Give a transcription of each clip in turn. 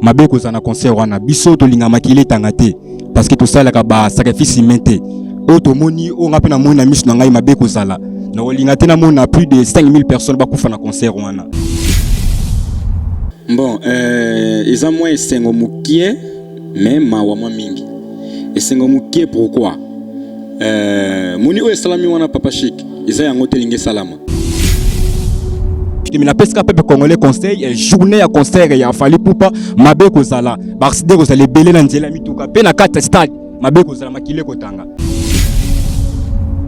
Mabe ekozala na concert wana. Biso tolinga makila etanga te parce que tosalaka ba sacrifice humain te. Oyo tomoni, oyo nga mpe namoni na miso na ngai, mabe ekozala. Nakolinga te namona plus de 5000 personnes bakufa na concert wana. Bon, eza mwa esengo mokie mais mawa mwa mingi. Esengo mokie pourquoi? Moni oyo esalami wana, papa Chic, eza yango te elingi esalama. Mais napesika peuple congolais conseil: journée ya concert ya Fally Ipupa, mabe kozala, baaccident kozala ebele na nzela ya mituka mpe na kati ya stade. Mabe kozala, makili ekotanga.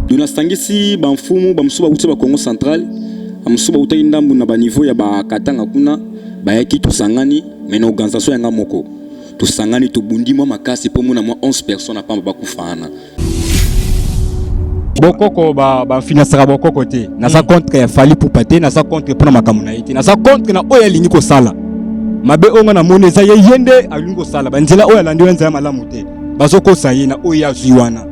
Donc nasangisi bamfumu bamosusu bauti bakongo central, bamosusu bautaki ndambu na baniveau ya bakatanga kuna, bayaki, tosangani. Mais na organisation yanga moko, tosangani, tobundi mwa makasi mpo mona mwa 11 personnes apamba bakufa wana. Bokoko bafinasaka bokoko te. Naza contre ya Fally Ipupa te, naza contre mpona makambo na ye te, naza contre na oyo alingi kosala mabe. Oyo nga namoni eza ye, ye nde alingi kosala banzela oyo alandi oyo nzela malamu te. Bazokosa ye na oyo ye azwi wana.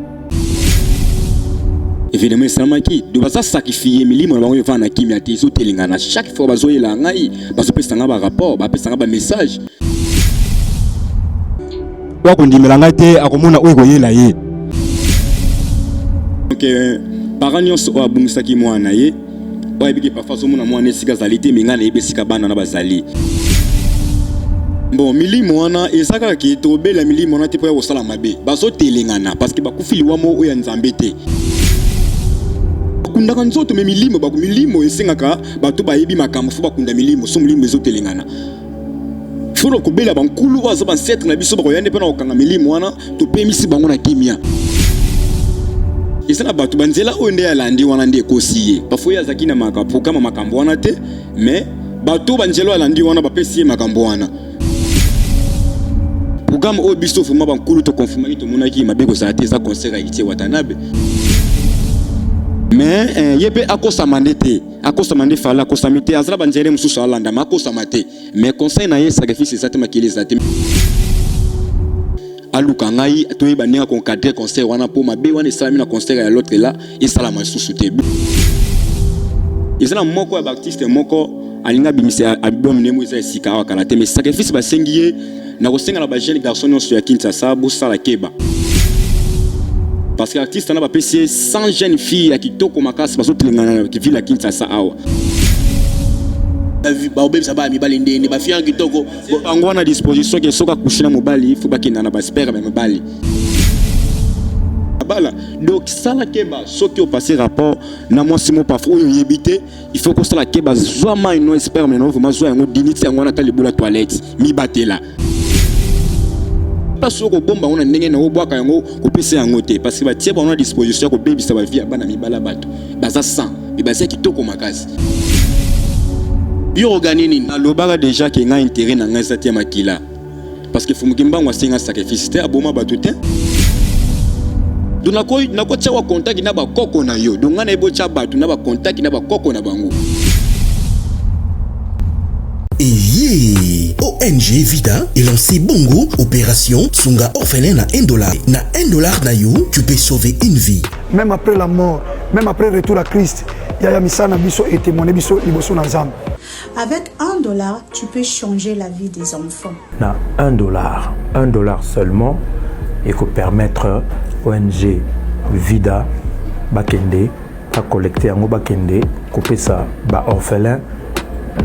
Évidemment esalamaki, do baza sacrifié, milimo na bango evanda na kimia te, ezotelengana. Chaque fois bazoyela ngai, bazopesa ngai barapport, bapesa ngai bamessage. Oyo akondimela ngai te, akomona oyo ekoyela ye. Donc parent nyonso oyo abungisaki mwana na ye, oyo ayebiki parfois azomona mwana esika azali te, me ngai nayebi esika bana na bazali. Bon, milimo wana eza kaka ke tobela milimo wana te mpo ya kosala mabe. Bazotelengana parce que bakufi liwa moko oyo ya Nzambe te. Bakundaka nzoto, me milimo, milimo esengaka bato bayebi makambo. Fo bakunda milimo. So molimo ezotelengana, fo kobela bankulu oyo aza baancêtre na biso, bakoya nde mpe na kokanga milimo wana, topemisi bango na kimia. Eza na bato banzela oyo nde alandi wana nde ekosi ye. Parfois ye azalaki na programme makambo wana te, mais bato banzela oyo alandi wana bapesi ye makambo wana. Programme oyo biso vraiment bankulu toconfirmaki, tomonaki mabe kozala te, eza concert ya Héritier Watanabe. Mais ye mpe akosama nde te, akosama nde. Fally akosami te, azala banzela mosusu alandama, akosama te. Mais conseil na ye, sacrifice eza te, makili eza te. Aluka ngai, toyeba ndenge akoencadrer concert wana mpo mabe wana esalami na concert ya l'autre là esalama lisusu te. Eza na moko ya baartiste moko alingi abimisa album ndemo eza esika awa kala te, mais sacrifice basengi ye. Na kosenga na bajeune garçon nyonso ya Kinshasa, bosala keba, parce que artiste wana bapesi ye 100 jeune fille ya kitoko makasi, bazotelengana na ville ya Kinshasa awa. Baobebisa bana mibali ndeni bafille kitoko. Bango wana disposition ke soki akushi na mobali, fo bakenda na basperme ya mobali bala. Donc sala keba soki opase rapport na mwasi mo parfois oyo oyebi te. Il faut kosala keba, zwa mai no sperme no vraiment, zwa yango diniti yango wana ata libula toilette, mibatela place oyo kobomba yango na ndenge na obwaka yango, kopesa yango te, parce que batie bango na disposition ya kobebisa bavie ya bana mibala. Bato baza 100 me baza kitoko makasi. Yo ogani nini? Nalobaka déjà ke ngai intérêt na ngai eza te ya makila, parce que Fumuki Mbango asenga sacrifice te, aboma bato te. Donc nakotia wa contact na bakoko na yo. Donc ngai nayebi otya bato na bacontact na bakoko na bango. Eye ONG Vida est lancé Bongo Opération Sunga Orphelin na 1 dollar. Na 1 dollar na yo, tu peux sauver une vie. Même après la mort, même après retour à Christ, yaya, misala na biso etémoigne biso liboso na Nzambe. Avec 1 dollar, tu peux changer la vie des enfants. Na 1 dollar, 1 dollar seulement ekopermettre ONG Vida bakende bacollecte yango, bakende kopesa baorphelin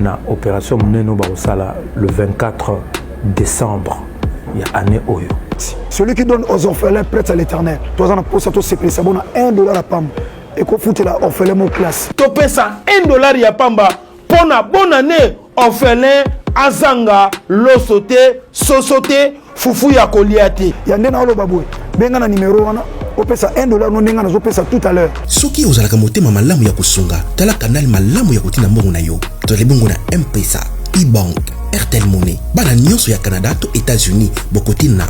na opération monene oyo bakosala le 24 décembre ya année oyo. Celui qui donne aux orphelins prête à l'Éternel. Toza na posa tosepelisa bona 1 dollar ya pamba ekofutela orphelin mo classe. Topesa 1 dollar ya pamba mpo na bonne année, orphelin azanga loso te, soso te, fufu ya kolia te. Ya nde naoloba boye, benga na nimero wana, opesa 1 dollar no ndenge nazopesa tout à l'heure. Soki ozalaka motema malamu ya kosunga, tala canal malamu ya kotinda mbongo na yo. Tozali bongo na M-Pesa, eBank, Airtel Money. Bana nyonso ya Canada to États-Unis, bokotinda.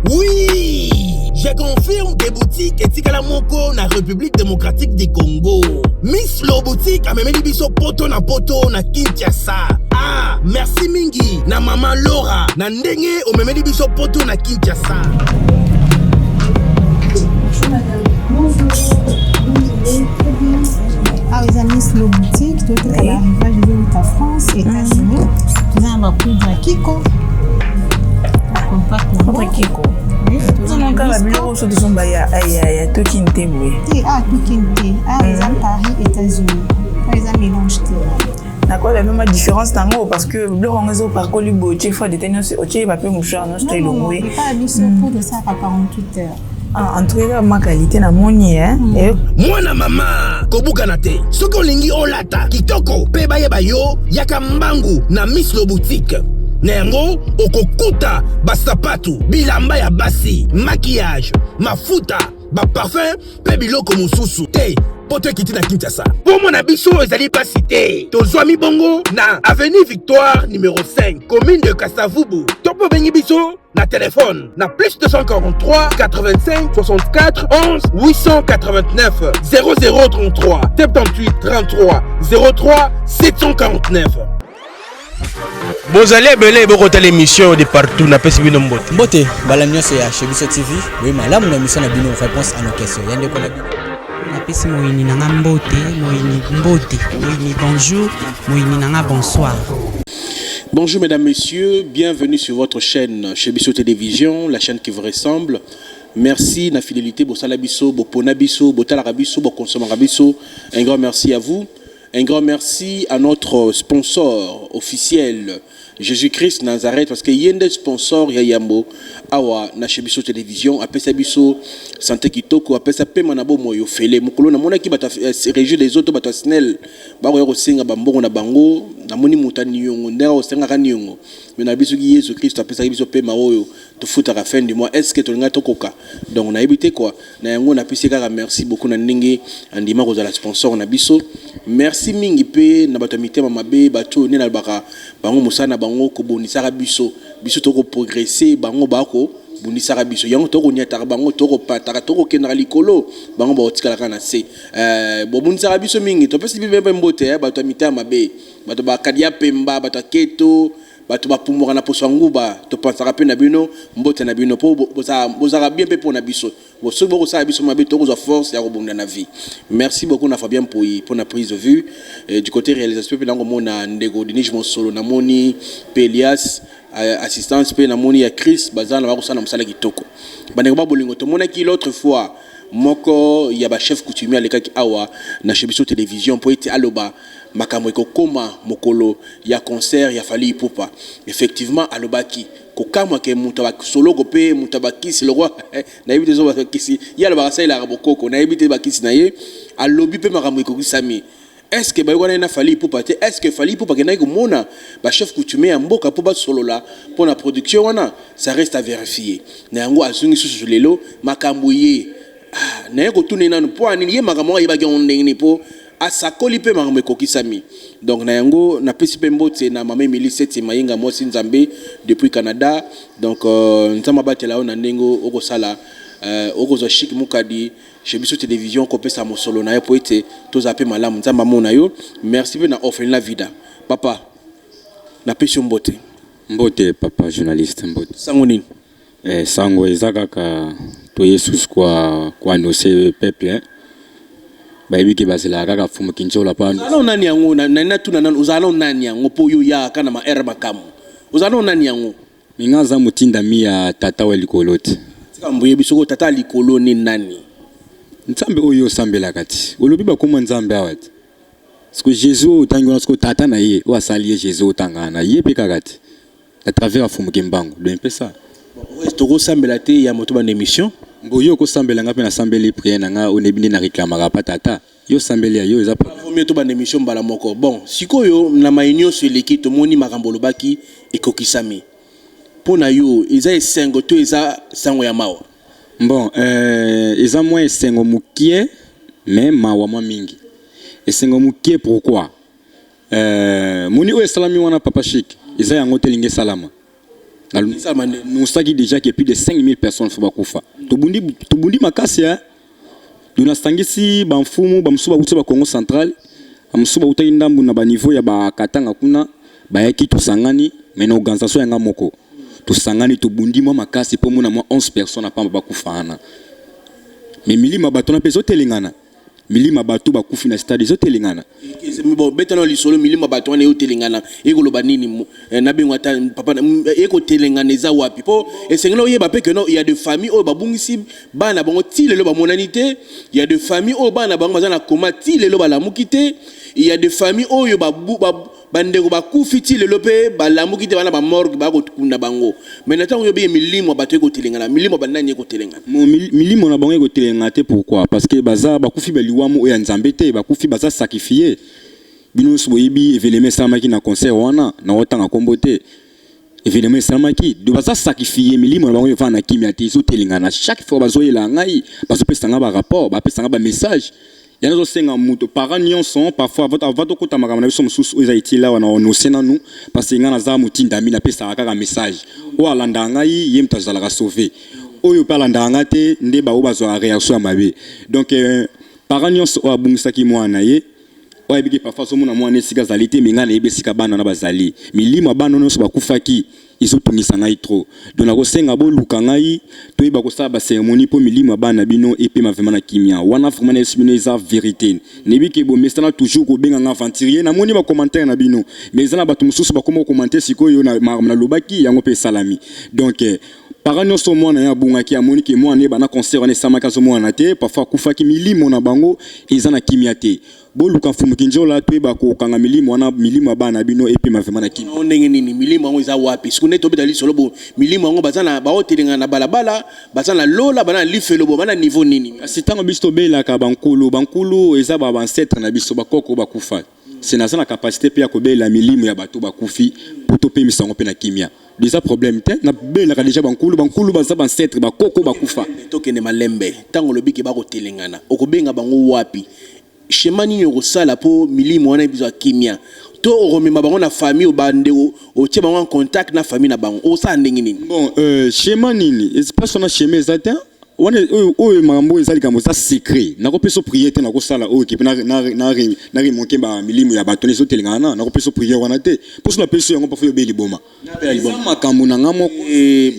Oui, je confirme que boutique etikala moko na République démocratique du Congo. Miss Lo Boutique amemeli biso poto na poto na Kinshasa. Ah, merci mingi na mama Laura na ndenge omemeli biso poto na Kinshasa. Bonjour madame. Bonjour. Vous allez très bien. Ah, eza Miss Lo Boutique. Toteka ba arrivage ezowuta France, États-Unis. Toza na ba poudre ya Kiko. Compact na Poudre Kiko. Kaka biloko oso tozomba ya ya tokini te boye. Te, ah tokini te. Ah eza Paris, États-Unis. Ah eza mélange te. Nakoyeba mpe ma différence nango parce que biloko yango ezopakoli boye, otie fois dete nyonso, otie bape mouchoir nyonso to elongwe. Epa biso poudre esalaka 48 heures. Ah, en tout cas ma qualité namoni eh. Mwana mama, kobukana te. Soki olingi olata kitoko mpe bayeba yo, yaka mbangu na Mislo Boutique. Na yango okokuta basapatu, bilamba ya basi, maquillage, mafuta, baparfum mpe biloko mosusu te. Poto ekiti na Kinshasa, mpo na biso ezali pasi te. Tozwami bongo na avenue Victoire numéro 5, commune de Kasavubu, to mpe obengi biso na telefone na plus 243 85 64 11 889, 0033 78 33 03 749. Bozali ebele bokotala émission de partout, napesi bino mbote. Mbote bala nyonso ya Chez Biso TV, boye malamu na émission na bino Réponse à nos questions ya ndeko na bino. Napesi moyini na nga mbote, moyini mbote, moyini bonjour, moyini na nga bonsoir. Bonjour mesdames, messieurs, bienvenue sur votre chaîne Chez Biso Télévision, la chaîne qui vous ressemble. Merci na fidélité, bosala biso, bopona biso, botalaka biso, boconsommaka biso. Un grand merci à vous. Un grand merci à notre sponsor officiel, Jésus-Christ Nazareth, parce que ye nde sponsor ya yambo awa na Chez Biso Télévision, apesa biso santé kitoko, apesa pema na bomoi ofele. Mokolo namonaki bato ya Régie des Eaux to bato ya SNEL bakoya kosenga bambongo na bango, namoni moto ya niongo ndenge akosengaka niongo, mais na biso soki Yesu Christ apesaki biso pema oyo tofutaka fin du mois, est ce que tolinga tokoka? Donc nayebi te quoi. Na yango napesi kaka merci beaucoup na ndenge andima kozala sponsor na biso. Merci mingi mpe na bato ya mitema mabe, bato oyo nde nalobaka bango mosala na bango kobonisaka biso. Biso tokoprogresse, bango bakobundisaka biso. Yango tokoniataka bango, tokopataka, tokokendaka likolo, bango bakotikala kaka na se. Bobundisaka biso mingi, topesi bino mpe mbote, bato ya mitema mabe, bato bakadia pemba, bato ya keto, bato bapumbwaka na poso ya nguba, topansaka mpe na bino. Mbote na bino mpo bozalaka bien mpe mpo na biso. Soki bokosala biso mabe, tokozwa force ya kobunda na vie. Merci beaucoup na Fabien Mpoi mpo na prise de vue. Du côté réalisation mpe nakomona ndeko Denis Mosolo, namoni mpe Elias assistance, mpe namoni ya Chris, baza na bakosala mosala kitoko. Bandeko ba bolingo, tomonaki l'autre fois moko ya bachef coutumier alekaki awa na Chez Biso Télévision mpo ete aloba makambo ekokoma mokolo ya concert ya Fally Ipupa. Effectivement alobaki kokamwa ke moto ya basoloko mpe moto ya bakisi lokwa, nayebi te, so bakisi ye alobaka asalelaka bokoko, nayebi te bakisi na ye. Alobi mpe makambo ekokisami. Est ce que bayokana ye na Fally Ipupa te? Est ce que Fally Ipupa akendaki komona bachef coutumier ya mboka mpo basolola mpo na production wana? Ça reste à vérifier. Na yango azongi susu lelo makambo ye. Ah, naye kotuna ye nanu mpo anini ye makambo yango ayebaki yango ndenge nini mpo asakoli mpe makambo ekokisami. Donc na yango napesi mpe mbote na mama Emily Seti Mayenga, mwasi Nzambe depuis Canada. Donc Nzambe abatela yo na ndenge okosala, okozwa Chic Mukadi Chez Biso Télévision kopesa mosolo na yo po ete tozala mpe malamu. Nzambe amona yo. Merci mpe na orphelinat Vida. Papa, napesi yo mbote. Mbote papa journaliste, mbote. Sango nini? Sango eza kaka toye susu kwa koannoncer peuple, bayebi ke bazelaka kaka Fumu Kinzola mpo Ozala nao nani yango? Nani natuna nanu, ozala nao nani yango mpo oyo oyaka na ma aire makambo? Ozala nao nani yango? Minga aza motindami ya tata wa likolo te. Tika mboyebi soko tata ya likolo ni nani? Nzambe oyo osambelaka ti olobi bakoma Nzambe awa te, siko Jésus oyo otangi wana, siko tata na ye oyo asali ye Jésus oyo otangaka na ye mpe kaka te à travers Afumu Kimbangu, donc mpe ça. Tokosambela te ya moto banda émission. Mbo yo okosambela, nga mpe nasambeli prière na nga oyo nayebi nde na réclamaka pa tata. Yo osambeli ya yo eza. Vaut mieux tobanda émission mbala moko. Bon, sikoyo na mai nyonso eleki, tomoni makambo olobaki ekokisami. Mpo na yo eza esengo to eza sango ya mawa? Bon, eza mwa esengo mokie mais mawa mwa mingi. Esengo mokie pourquoi? Moni oyo esalami wana, papa Chic, eza yango te elingi esalama. Nosaki déjà que plus de 5000 personnes fo bakufa. Tobundi, tobundi makasi ya donc nasangisi bamfumu bamosusu bauti ba Congo Central, bamosusu bautaki ndambu na baniveau ya bakatanga kuna, bayaki, tosangani. Mais na organisation yanga moko tosangani, tobundi mwa makasi mpo mona mwa 11 personnes apamba bakufa wana. Mais milimo ya bato wana mpe ezotelengana. Milimo ya bato bakufi na stade ezotelengana. Bon, beta na lisolo, milimo ya bato wana eyotelengana, ekoloba nini? Nabengo ata papa, ekotelengana eza wapi? Mpo esengeli oyeba mpe que non, ya de famille oyo babungisi bana bango, ti lelo bamonani te. Ya de famille oyo bana bango baza na koma, ti lelo balamuki te. Ya de famille oyo bandeko bakufi, ti lelo mpe balamuki te, bana bamorgue bakokunda bango. Mais na ntango oyo milimo ya bato ekotelengana, milimo ya banani ekotelengana? Milimo na bango ekotelengana te. Pourquoi? Parce que baza bakufi baliwamu oyo ya Nzambe te. Bakufi, baza sacrifié. Bino nyonso boyebi événement esalamaki na concert wana, na otanga nkombo te. Événement esalamaki, donc baza sacrifié. Milimo na bango evanda na kimia te, ezotelengana. Chaque fois bazoyela ngai, bazopesa nga barapport, bapesa nga bamessage. Yana azosenga moto, parent nyonso, parfois avant tokota makambo na biso mosusu oyo eza etili awa na onose nanu, parce que ngai naza motindami, napesaka kaka message. Oyo alandaka ngai, ye moto azalaka sauvé. Oyo mpe alandaka nga te, nde baoyo bazwaka réaction ya mabe. Donc parent nyonso oyo abungisaki mwana na ye, oyo ayebiki parfois azomona mwana esika azali te, me ngai nayebi esika bana na bazali. Milimo ya bana nyonso bakufaki ezotungisa ngai trop. Donc nakosenga boluka ngai, toyeba kosala bacérémonie mpo milimo ya bana bino epema vraiment na kimia wana. Vraiment nayebisi bino, eza vérité. Nayebi ke bomesana toujours kobenga nga aventurier. Namoni bacommentaire na bino, mais eza na bato mosusu bakoma kocommenter sikoyo na makambo nalobaki, yango mpe esalami. Donc parent nyonso mwana ye abungaki, amoni ke mwana ye bana concert wana esamaki, azomwana te, parfois akufaki, milimo na bango eza na kimia te. Boluka Mfumu Kinzola, toyeba kokanga milimo wana, milimo ya bana bino epema vraiment na kimia. Ndenge nini? Milimo yango eza wapi? Siku nde tobeta lisolo bo, milimo yango baza na baotelengana na balabala, baza na lola, baza na lifelo, bo baza na niveau nini? Kasi ntango biso tobelaka bankulu, bankulu eza ba baancêtre na biso, bakoko bakufa. Se naza na capacité mpe ya kobelela milimo ya bato bakufi mpo topemisa yango mpe na kimia. Eza problème te, nabelaka déjà bankulu. Bankulu baza baancêtre, bakoko bakufa. Tokende malembe. Ntango olobi ke bakotelengana, okobenga bango wapi? Schéma nini okosala mpo milimo wana ebizwa kimia? To okomema bango na famille, obande otie bango en contact na famille na bango? Okosala ndenge nini? Bon, schéma nini? Place wana schéma eza te. Wana oyo makambo eza likambo eza secret. Nakopesa prière te. Nakosala oyo kepe naremonke bamilimo ya bato ezotelengana na nakopesa prière wana te, mposo napesi yango parfois yobe liboma. Eza makambo na nga moko.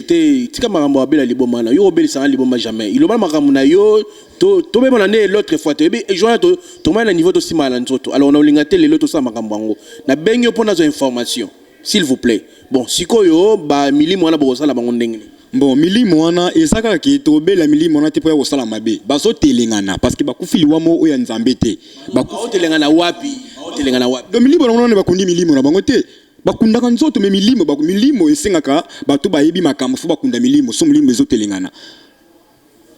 Te, tika makambo abela liboma na yo. Obelisanga liboma jamais. Iloba makambo na yo, tobebana nde l'autre fois. Toyebi joana, tomai na niveau tosimaka na nzoto. Alors na olinga te lelo tosala makambo yango. Nabengi yo mpo nazwa information, s'il vous plaît. Bon, sikoyo bamilimo wana bokosala bango ndenge nini? Bon, milimo wana eza kaka ke tobela milimo wana te mpo ya kosala mabe. Bazotelengana parce que bakufi liwa moko oyo ya Nzambe te. Baotelengana wapi? Baotelengana wapi? Donc milimo na bango wana, bakundi milimo na bango te. Bakundaka nzoto, me milimo, milimo esengaka bato bayebi makambo. Fo bakunda milimo. So milimo ezotelengana,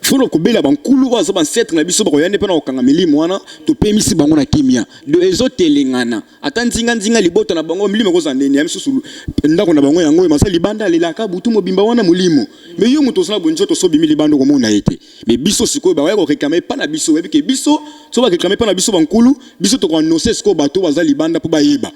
fo kobela bankulu oyo aza baancêtre na biso, bakoya nde mpona kokanga milimo wana, topemisi bango na kimia. Do ezotelengana ata nzinga-nzinga libota na bango. Milimo ekozala ndeni ya misusu, ndako na bango yango oyo maza libanda, alelaka butu mobimba wana molimo. Me yo moto osala bonzoto, so obimi libanda, okomona ye te. Me biso sikoyo bakoya koréclamer epa na biso. Oyebi ke biso so baréclamer epa na biso bankulu, biso tokoannoncer sikoyo bato baza libanda mpo bayeba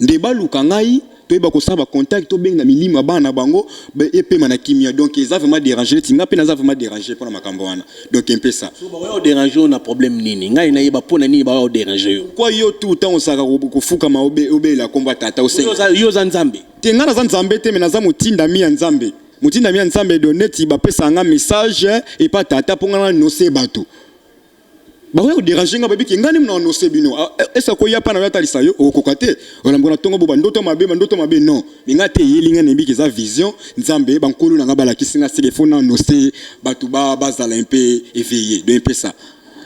nde baluka ngai, toyeba kosala bacontact, tobenga milimo ya bana na bango epema na kimia. Donc eza vraiment déranger neti nga mpe naza vraiment déranger mpona makambo wana. Donc mpe ça. Bakoya kodéranger yo na problème nini? Ngai nayeba mpo na nini bakoya kodéranger yo. Kwa yo tu ntango ozalaka kofukama, obela nkombo ya tata, osenga. Yo oza Nzambe? Te, ngai naza Nzambe te, me naza motindami ya Nzambe, motindami ya Nzambe. Do neti bapesaka nga message epa tata mpo nga naannoncer bato. Bakoya kodéranger nga, babiki ngai nde na annonce bino. Ese akoya mpa na yo, atalisa yo, okokoka te. Olamboka na ntongo bo bandoto mabe, bandoto mabe. Non, me ngai te, eyeli ngai, nayebiki eza vision Nzambe. Bankolo na ngai balakisi nga seke fo na annonce bato, bazala un peu éveillé. Donc mpe ça.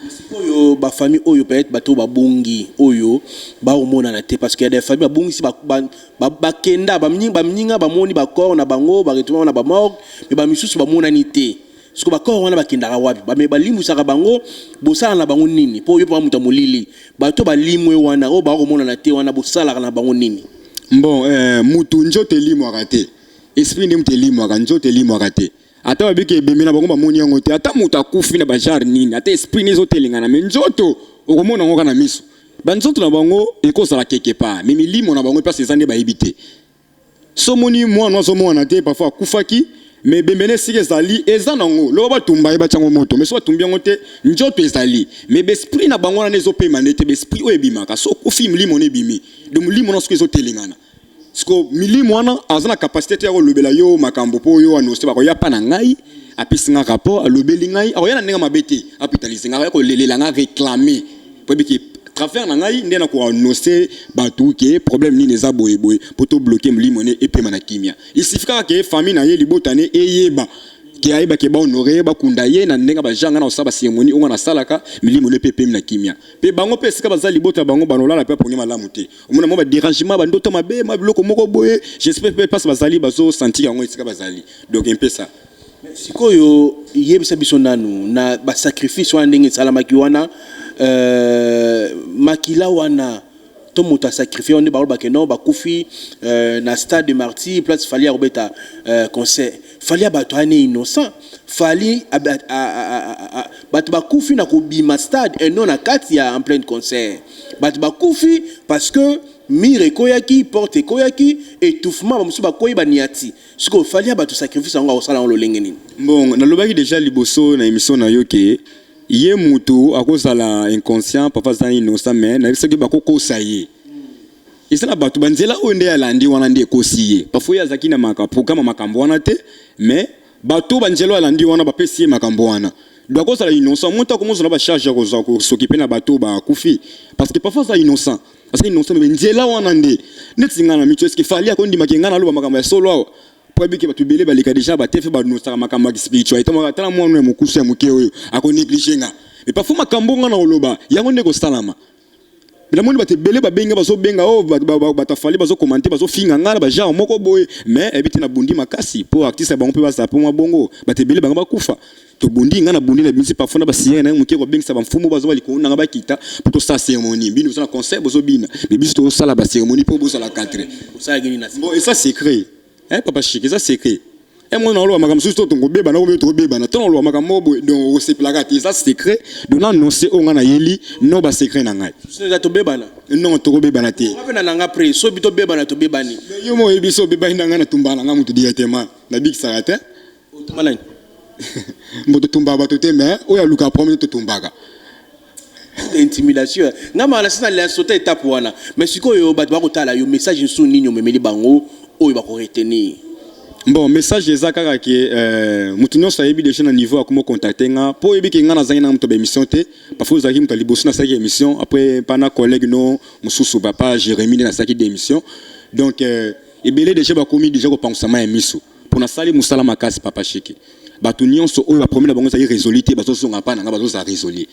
Sikoyo bafamille oyo, peut-être bato oyo babongi, oyo baomonana te, parce que ya des famille babongisi, bakenda, baninga bamoni bacorps na bango, baretrouver na bamorgue, mais bamisusu bamonani te. Siko bacorps wana bakendaka wapi? Me balimbwisaka bango, bosala na bango nini? Mpo oyo mpo moto ya molili, bato balimwe wana oyo bakomonana te wana, bosalaka na bango nini? Bon, mutu nzoto elimwaka te, esprit nde mutu elimwaka. Nzoto elimwaka te. Ata babiki ebembe na bango, bamoni yango te. Ata moto akufi na bagenre nini, ata esprit nde ezotelengana, me nzoto okomona yango kaka na miso. Banzoto na bango ekozala quelque part, me milimo na bango mpasi eza nde bayebi te. So omoni mwana azomona te, parfois akufaki, me ebembe na esika ezali eza nango. Loba batumba ye, batiango moto, me so batumbi yango te, nzoto ezali, me baesprit na bango wana nde ezopema nde te. Baesprit oyo ebimaka so okufi, molimo na ebimi. Donc molimo na soki ezotelengana. Siko milimo wana aza na capacité te ya kolobela yo makambo mpo yo annonce. Bakoya pa na ngai, apesi nga rapport, alobeli ngai, akoya na ndenge mabe te, apitalise ngai, akoya kolelela nga, réclamer po ebiki travers na ngai nde na koannonce bato ke problème nini eza boye boye, mpo tobloquer molimo ne epema na kimia. Il suffit kaka ke famille na ye, libota ne eyeba ke ayeba ke bahonorer ye, bakunda ye na ndenge baja. Ngai na kosala bacérémonie oyo nga nasalaka, milimo ne mpe epemi na kimia. Mpe bango mpe esika baza, libota bango banolala mpe apongi malamu te. Omona mwa badérangement, bandoto mabe, mwa biloko moko boye. J'espère mpe mpasi bazali, bazosentir yango esika bazali. Donc mpe ça. Sikoyo yebisa biso nanu na basacrifice wana, ndenge esalamaki wana, makila wana to moto asacrifie wana nde balobake non, bakufi na Stade de Martyr, place Fally akobeta concert. Fally ya bato ane innocent, Fally bato bakufi na kobima stade et non na kati ya en plein concert. Bato bakufi parce que mur ekoyaki, porte ekoyaki, étouffement, bamosusu bakoyi baniati. Sikoyo Fally ya bato, sacrifice yango akosala yango lolenge nini? Bon, nalobaki déjà liboso na émission na yo ke ye mutu akozala inconscient, papa aza innocent, mais nayebi soki bakokosa ye. Eza na bato banzela oyo nde alandi wana nde ekosi ye. Parfois ye azalaki na programme ya makambo wana te, mais bato banzela oyo alandi wana bapesi ye makambo wana. Donc akozala innocent, moto akomozala bacharge ya kozwa kosokipe na bato bakufi, parce que parfois aza innocent, aza innocent, mais nzela wana nde neti ngai na mito. Eske Fally akondimaki ngai naloba makambo ya solo awa? Po ayebiki bato ebele baleka déjà batefe, banosaka makambo ya spiritualité moko. Tala mwana ya mokusu ya moke oyo akonéglige nga, mais parfois makambo nga na koloba yango nde kosalama. Namoni bato ebele babenga, bazobenga oyo bato afali, bazocommenter, bazofinga ngai na bagenre moko boye, mais eyebi te nabundi makasi mpo artiste ya bango mpe bazala mpo mwa bongo. Bato ebele bango bakufa, tobundi, ngai nabundi na bimisi parfois na basiere na ye moke, kobengisa bamfumu bazoba likolo nanga, bakita mpo tosala cérémonie. Bino boza na concert, bozobina, mais biso tozosala bacérémonie mpo bozala cadre. Osalaki nini na Bon, eza secret, eh, papa Chic, eza secret. E mwana oloba makambo mosusu to tongobebana, oyo tokobebana to oloba makambo boye, donc okosepelaka te. Eza secret. Donc na annonce oyo ngai nayeli no basecret na ngai. Eza tobebana. Non, tokobebana te. Nga mpe na nanga près soki tobebana, tobebani. Yo mo oyebi so obebani na ngai, natumbaka na ngai moto directement, nabikisaka te. Otuma nani? Mbo totumbaka bato te, mais oyo alukaka problème, totumbaka. Intimidation nga maa na sisa na sauté étape wana. Mais sikoyo bato bakotala yo, message mosusu nini omemeli bango oyo bakoretenir? Bon, message eza kaka ke moto nyonso ayebi déjà na niveau akoma contacte nga, mpo oyebi ke nga nazangi na moto baémission te. Parfois ozalaki moto ya liboso nasalaki émission, après mpa na collègue no mosusu, papa Jérémi, nde nasalaki d'émission. Donc ebele déjà bakomi déjà kopangusama ya miso mpo nasali mosala makasi, papa Shiki. Bato nyonso oyo baproblème na bango ezali résolu te, bazozonga mpa na nga, bazozala résolu.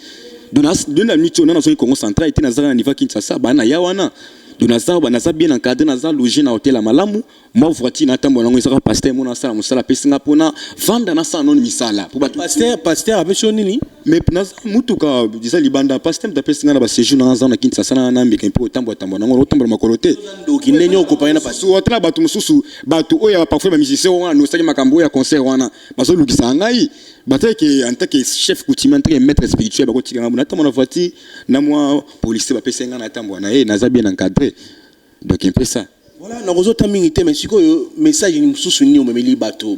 Donc na miti oyo nazongi Congo Central te, nazaka na niveau Kinshasa, baa na ya wana. Donc naza bien encadré, naza logé na hotel ya malamu. Mwa voiture natambola nango ezaka pasteur mona asala mosala, apesi nga mpona vanda, nasala nano misala po bato. Pasteur apesi yo nini? Mais naza mutuka eza libanda, pasteur moto apesi nga na baséjour nanga aza na Kinshasa, na mbeka mpo otambola tambola nango, otambola makolo te. Ndoki, ndenge okopanye na pasteur. So atala bato mosusu, bato oyo ya parfois bamusicien wana nosaki makambo oyo ya concert wana, bazolukisaka ngai batake en tant que chef coutumier, en tant que maître spirituel, bakotika ngai natambola na voiture na mwa policier bapesi ngai, natambola na ye, naza bien encadré. Donc un peu ça. Voilà, nakozota mingi te, mais sikoyo message mosusu nini omemeli bato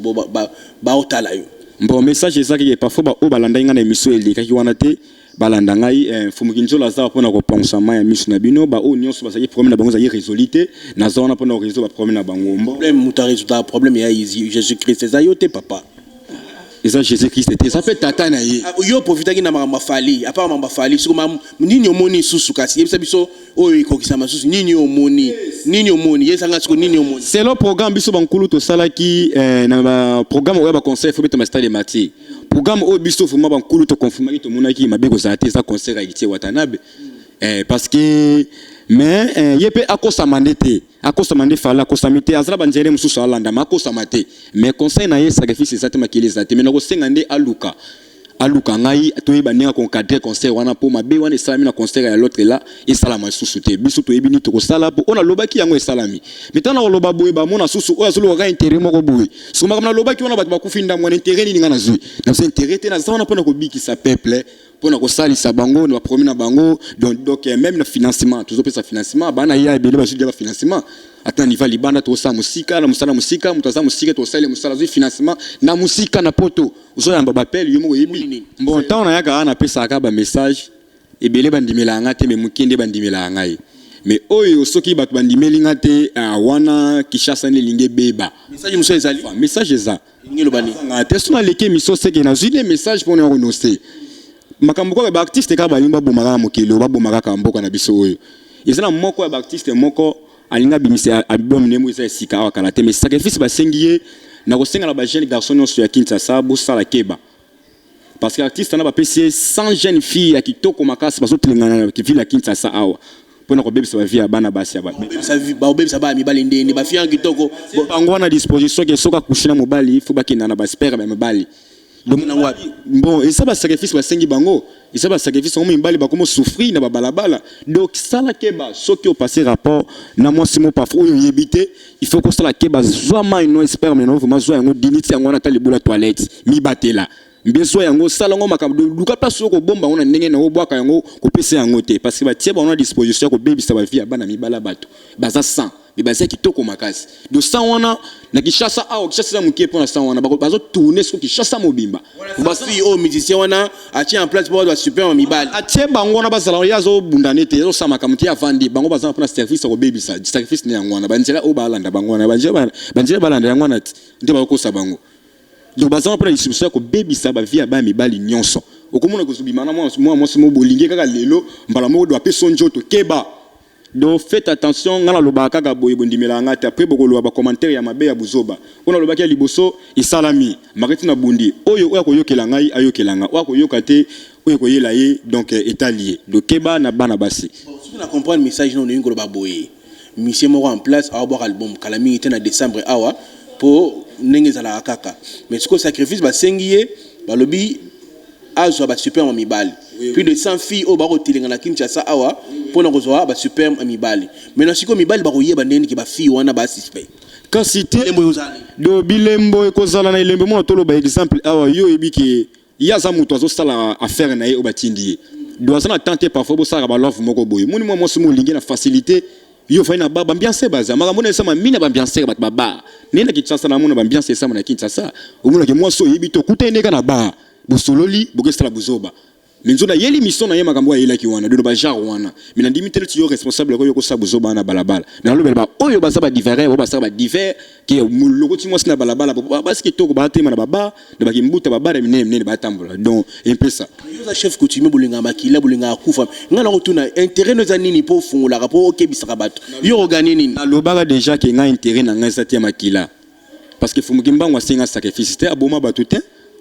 baotala yo? Bon, message eza keke parfois baoyo balandaki ngai na émission elekaki wana te, balanda ngai, Mfumuki Nzolo aza mpona kopangusa mai ya miso na bino. Baoyo nyonso bazalaki problème na bango ezalaki résolu te, naza wana mpona korésoudre baproblème na bango. Bon. Problème, moto arésoudre problème ya Jésus Christ eza yo te, papa. Eza Jésus Christ te, eza mpe tata na ye. Ah, yo profitaki na makambo ya Fally. Apart makambo ya Fally, siko nini omoni lisusu? Kasi yebisa biso oyo ekokisama susu nini omoni, nini omoni, yesanga siko nini omoni. Selon programme biso bankulu tosalaki, na baprogramme oyo baconcert fo betama Stade Martyr, programme oyo biso vraiment bankulu toconfirmaki, tomonaki mabe kozala te, eza concert ya Héritier Watanabe, parce que mais ye mpe akosama nde te, akosama nde Fally akosami te, azala banzele mosusu alandama, akosama te. Mais conseil na ye, sacrifice eza te, makili eza te, mais nakosenga nde aluka ngai, toyeba ndenge akoencadre concert wana, mpo mabe wana esalami na concert ya l'autre là esalama lisusu te. Biso toyebi nini tokosala, mpo oyo nalobaki yango esalami. Mais ntango nakoloba boye, bamona susu oyo azoluka kaka intérêt moko boye. Soki makambo nalobaki wana, bato bakufi ndambo wana, intérêt nini ngai nazwi? Nazwi intérêt te. Naza wana mpona kobikisa peuple, mpona kosalisa bango na baproblème na bango. Donc même na financement, tozopesa financement, bana ya ebele bazwi dia bafinancement. Ata na niveau libanda, tozosala mosika na mosala mosika, moto aza mosika, tosali mosala, azwi financement na mosika na poto, ozoyamba bapele, yo moko oyebi. Bon, ntango nayaka awa, napesaka bamessage ebele, bandimelaka ngai te, mais moke nde bandimelaka ngai. Mais oyo soki bato bandimeli nga te, ah, wana Kinshasa nde elingi ebeba. Message mosusu ezali? Message eza. Elingi eloba nini? Nga te, so naleki émission, seke nazwi nde message mpona ya konose makambo kaka. Baartiste kaka balingi baboma kaka mokili oyo, baboma kaka mboka na biso oyo. Eza na moko ya baartiste moko alingi abimisa album nde mo eza esika awa kala te, mais sacrifice basengi ye. Na kosenga na bajeune garçon nyonso ya Kinshasa, bosala keba, parce que artiste wana bapesi ye 100 jeune fille ya kitoko makasi, bazotelengana na ville ya Kinshasa awa mpona kobebisa bavie ya bana basi ya Baobebisa bana mibali ndeni bafille ya kitoko? Bango wana disposition ke soki akushi na mobali, fo bakenda na basperme ya mobali. Bon, eza basacrifice basengi bango, eza basacrifice yango. Mibali bakomo souffrir na babalabala. Donc sala keba, soki opase rapport na mwasi mo parfois oyo oyebi te, il faut kosala keba. Zwa mai no, sperme no, vraiment zwa yango, diniti yango wana, ata libula toilette, mibatela mbe, zwa yango, sala yango makambo, luka place oyo kobomba yango na ndenge na obwaka yango, kopesa yango te, parce que batie bango na disposition ya kobebisa bavie ya bana mibala. Bato baza 100, me baza kitoko makasi. Do 100 wana na Kinshasa awa, Kinshasa eza moke mpona 100 wana. Bazotourne siko Kinshasa mobimba. Fille oyo musicien wana atie en place mpo basuper mibali. Atie bango wana, bazala ye azobunda nete azosala makambo te, avandi bango, baza mpona service ya kobebisa. Sacrifice ne yango wana, banzela oyo balanda bango wana, banzela balanda yango wana nde bakokosa bango. Donc baza mpona distribution ya kobebisa bavie ya bana mibali nyonso. Okomona kozobima na mwana mwasi mo bolingi kaka lelo, mbala moko do apesa nzoto. Keba, donc faites attention. Nga nalobaka kaka boye, bondimelaka nga te, après bokoloba bacommentaire ya mabe ya buzoba. Oyo nalobaki ya liboso esalami makati na bundi oyo. Oyo akoyokela ngai, ayokela nga, oyo akoyoka te, oyo ekoyela ye. Donc etali ye. Donc keba na bana basi. Soki na comprendre message na olingi koloba boye, musicien moko en place awabwaka album kala mingi te na décembre awa, mpo ndenge ezalaka kaka. Mais sikoyo sacrifice basengi ye, balobi azwa basuperme mibali, plus de 100 filles oyo bakotelenga na Kinshasa awa mpona kozwa basuperme mibali. Mais na sikoyo mibali bakoyeba ndenge nini bafille wana basuspect? Kasi te, do bilembo ekozala na elembo mona. Toloba exemple awa, yo oyebi ke ye aza moto azosala affaire na ye oyo batindi ye, do aza na temps te. Parfois bosalaka balove moko boye, moni mwa mwasi mo olingi na facilité, yo ofai na ba baambiance, baza makambo na esama mingi na baambiance, bato babar nde na Kinshasa. Namona baambiance esama na Kinshasa, omonaki mwasi oyebi te, okuta ye ndeka na bar, bosololi, bokesala buzoba, mais nzo nayeli mission na ye, makambo oyo ayelaki wana, dono bagenre wana. Mais nandimi te neti yo responsable oyo kosala buzoba wana na balabala. Mais nalobela ba oyo baza badivers, oyo basala badivers ke lokoti mwasi na balabala, basi kitoko baatema na babar na bakimbuta, babar ya minene minene batambola. Donc empesa. Yo oza chef coutumier, bolingaka makila, bolingaka kufa. Ngai na kotuna, intérêt no eza nini mpo ofungolaka, mpo okebisaka bato? Yo oganye nini? Nalobaka déjà ke ngai, intérêt na ngai eza te ya makila, parce que Fumuki Mbango asenga sacrifice te, aboma bato te.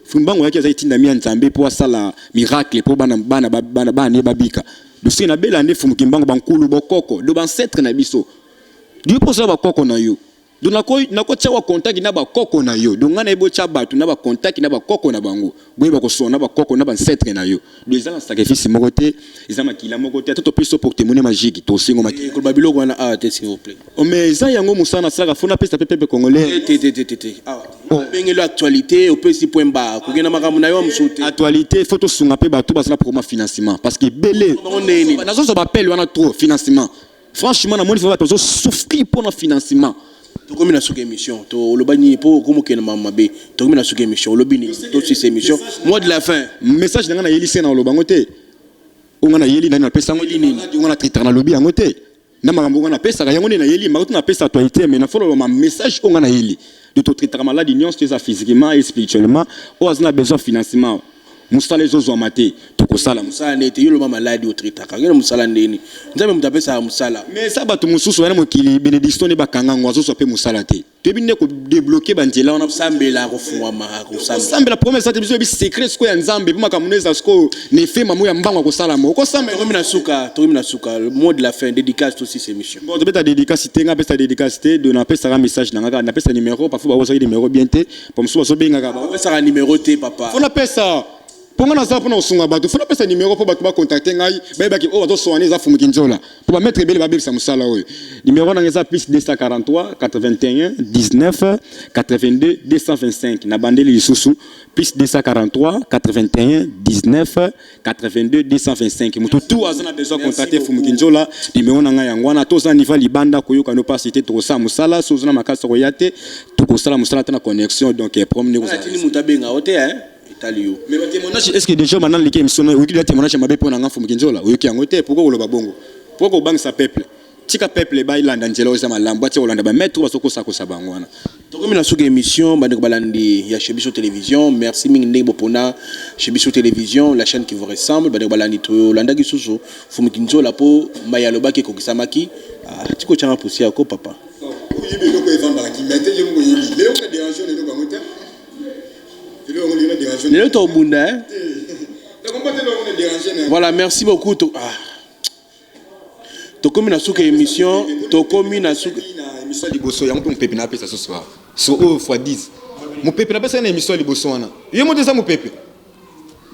Fumu Mbango ayaki, aza etindami ya Nzambe mpo asala miracle mpo bana bana bana bana ye babika. Dosoki nabela nde Fumuki Mbango, bankulu bokoko, do bancêtre na biso, yo mpo osala bakoko na yo. Donc nakotia wa contact na bakoko na yo. Donc ngai nayebi otya bato na bacontact na bakoko na bango, boyeba kosona na bakoko na bancêtre na yo. Donc eza na sacrifice moko te, eza makila moko te. Ata topesi so porte-monnaie magique, tosengo makila. Koloba biloko wana awa te, s'il vous plaît. Oh, mais eza yango mosala nasalaka, fo napesa mpe peuple congolais. Te, te, te, te, te, awa obengeli actualité, opesi point barre, kokenda makambo na yo mosusu te. Actualité, fo tosunga mpe bato bazala problème financement, parce que ebele nazozwa bapele wana trop financement. Franchement, namoni fo bato bazosouffrir mpona financement. Tokomi na suka émission. To oloba nini mpo okomokende makambo mabe? Tokomi na suka émission, olobi nini? Tosisa émission, mot de la fin. Message na ngai, nayeli se na oloba yango te. Oyo ngai nayeli nani, napesa yango nini? Oyo ngai natritaka, nalobi yango te na makambo oyo ngai napesaka yango nde nayeli makambo te. Napesa actualité, mais nafoloba ma message oyo ngai nayeli. De totritaka maladi nyonso, eza physiquement et spirituellement. Oyo aza na besoin financement, mosala ezozwama te, tokosala. Mosala nde te, yo loba maladi otritaka ngene, mosala ndeni? Nzambe moto apesaka mosala. Mais eza bato mosusu baya na mokili, bénédiction nde bakanga yango, azozwa mpe mosala te. Toyebi nde kodébloquer banzela wana. Kosambela, kofungwama, kosambela. Kosambela, problème eza te. Biso yebi secret sikoyo ya Nzambe mpo makambo no eza sikoyo na efe mamo ya mbango ya kosalama, okosambela. Tokomi na suka, tokomi na suka. Mot de la fin, dédicace, tosisa émission. Bon, tobeta dédicace te, nga apesa dédicace te. Do napesaka message na nga kaka, napesa numéro. Parfois bakosaki numéro bien te, po mosusu bazobengaka. Opesaka numéro te, papa. Fo napesa, mpo nga naza mpona kosunga bato. Fo napesa numéro mpo bato bacontacte ngai, bayebaki oyo bazosoane eza Fumuki Nzola, mpo bamaître ebele babebisa mosala oyo. Numéro nanga eza plus 243 81 19 82 225. Na bandeli lisusu, plus 243 81 19 82 225. Moto tu aza na besoin contacte Fumuki Nzola, numéro na ngai yango wana. Toza niveau libanda, koyoka no mpasi te, tokosala mosala. So oza na makasi koya te, tokosala mosala te na connexion. Donc problème nde Atindi moto abenga o te, etali yo. Mais batémoignage, est ce que déjà banda naleki émission na oyoki déjà témoignage ya mabe mpo na nga Fumuki Nzola? Oyoki yango te. Pourquoi koloba bongo? Pourquoi kobangisa peuple? Tika peuple balanda nzela oyo eza malamu, batika kolanda ba maitre oyo bazokosakosa bango wana. Tokomi na suka ya emission bandeko balandi ya chez biso television merci mingi ndenge bopona chez biso television la chaîne qui vous ressemble bandeko balandi tolandaki lisusu Fumu Kinzola po maye alobaki ekokisamaki ah tika otianga poussière ko papa. Oyebi eloko evandaka kimia te yo moko oyebi lelo na derange na eloko yango te eloko yango lelo na derange lelo tobunda hein na comprendre eloko na derange na voilà merci beaucoup to ah Tokomi na suka ya emission, tokomi na suka. Na emission ya liboso yango mpe mopepe na apesa ce soir. So oyo fois 10. Mopepe na pesa na emission ya liboso wana. Yo moto eza mopepe.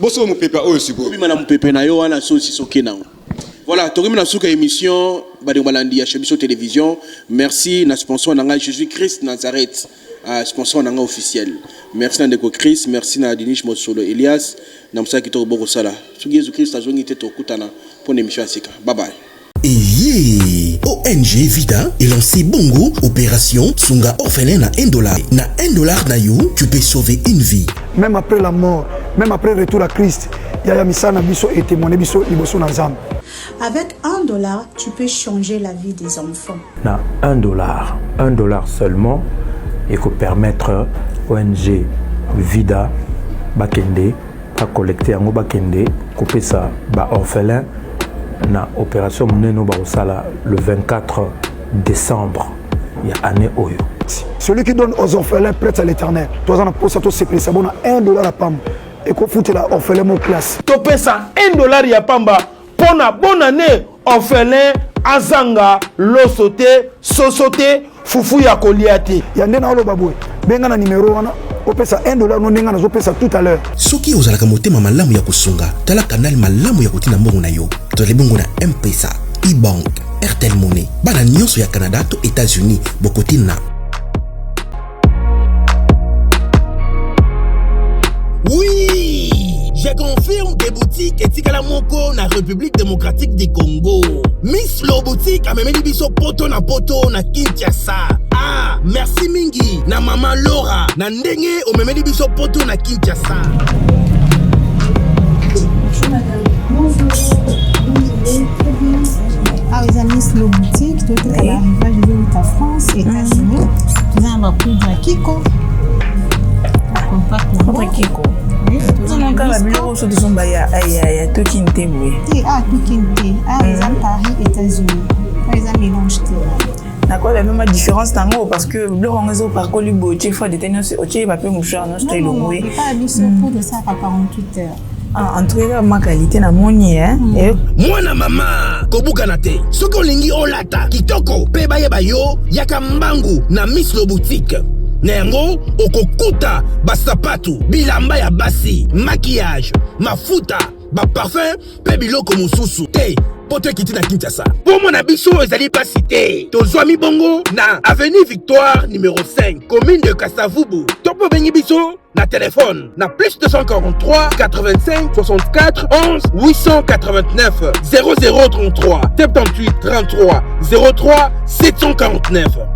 Boso mopepe oyo sikoyo. Obima na mopepe na yo wana so si soke na. Voilà, tokomi na suka ya emission bandeko balandi ya chez biso télévision. Merci na sponsor na ngai Jésus Christ Nazareth. Ah, sponsor na ngai officiel. Merci na ndeko Chris, merci na Dinish Mosolo Elias na mosala kitoko bokosala. Soki Yesu Christ azongi te tokutana pona emission ya sika. Bye bye. Eyee! ONG Vida e lancer bongo operation sunga orphelin na un dollar. Na un dollar na yo, tu peux sauver une vie. Meme après la mort, meme après retour à Christ, yaya misala na biso e temoigner biso liboso na Nzambe. Avec un dollar, tu peux changer la vie des enfants. Na un dollar, un dollar seulement eko permettre ONG Vida bakende ba collecter yango bakende kopesa ba orphelins na operation monene oyo bakosala le 24 décembre ya année oyo. Celui qui donne aux orphelins prête à l'Éternel. Toza na posa tosepelisa bona 1 dollar ya pamba ekofutela orphelin mo classe. Topesa 1 dollar ya pamba pona bonne année orphelin azanga loso te soso te fufu ya kolia te. Ya nde naoloba boye, benga na numero wana opesa 1 dollar no ndenge nazopesa tout à l'heure. Soki ozalaka motema malamu ya kosunga, tala canal malamu ya kotinda mbongo na yo. Tozali bongo na M-Pesa, E-Bank, Airtel Money. Bana nyonso ya Canada to Etats-Unis bokotinda na Oui, je confirme que boutique etikala moko na République démocratique du Congo. Miss Lo boutique amemeli biso poto na poto na Kinshasa. Ah, merci mingi na mama Laura na ndenge omemeli biso poto na Kinshasa. Bonjour madame. Bonjour. Bonjour. Très bien. Ah, eza Miss Lo boutique, toteka ba arrivage ezowuta France, États-Unis. Toza na ba poudre ya Kiko. Compact na Poudre Kiko. Kaka biloko so tozomba ya ya tokin te boye. Te, ah tokin te. Ah eza Paris, États-Unis. Ah eza mélange te. Nakoyeba mpe ma différence na yango parce que biloko yango ezopakoli boye otie fois dete nyonso otie papier mouchoir nyonso to elongwe. Epa biso poudre esalaka 48 heures. Ah, en tout cas ma qualité na moni hein. Mwana mama kobukana te soki olingi olata kitoko mpe bayeba yo yaka mbangu na Miss Lo Boutique na yango okokuta basapatu bilamba ya basi maquillage mafuta baparfum mpe biloko mosusu te poto ekiti na Kinshasa mpo na biso ezali mpasi te tozwami bongo na avenue Victoire numero 5 commune de Kasavubu to mpe obengi biso na telefone na plus 243 85 64 11 889 0033 78 33 03 749.